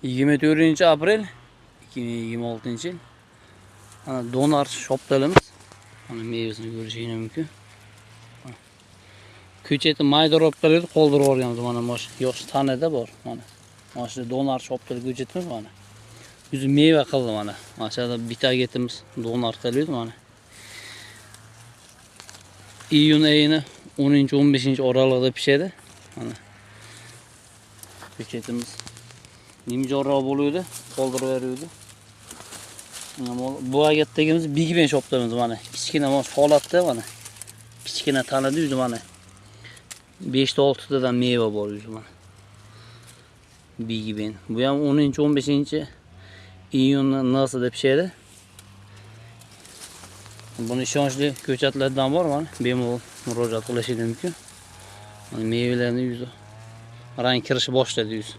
24 aprel 2026 yil. Mana donar shoptalimiz. Mana mevasini ko'rishingiz mumkin. Ko'chati maydaroq qilib qoldirib yuborganmiz mana mosh yosh tanada bor mana. Mana shu donar shoptal ko'chatimiz mana. Yuzi meva qildi mana. Mana shu yerda bitta agetimiz donar qildi mana. Iyun oyini 10-15 oralig'ida pishadi. Mana. Ko'chatimiz nimjonroq bo'luvdi, qoldirib beruvdi. Bu agatdagimiz Big Ben shoplarimiz mana. Kichkina mana holatda mana. Kichkina tanada yuzi mana. 5 ta 6 tadan meva bor yuzi mana. Big Ben. Bu ham 10-15 iyunni nosida pishadi. Buni ishonchli ko'chatlardan bor mana. Bemalol murojaat qilishingiz mumkin. Mana mevalarning yuzi rang kirishni boshladi yuzi.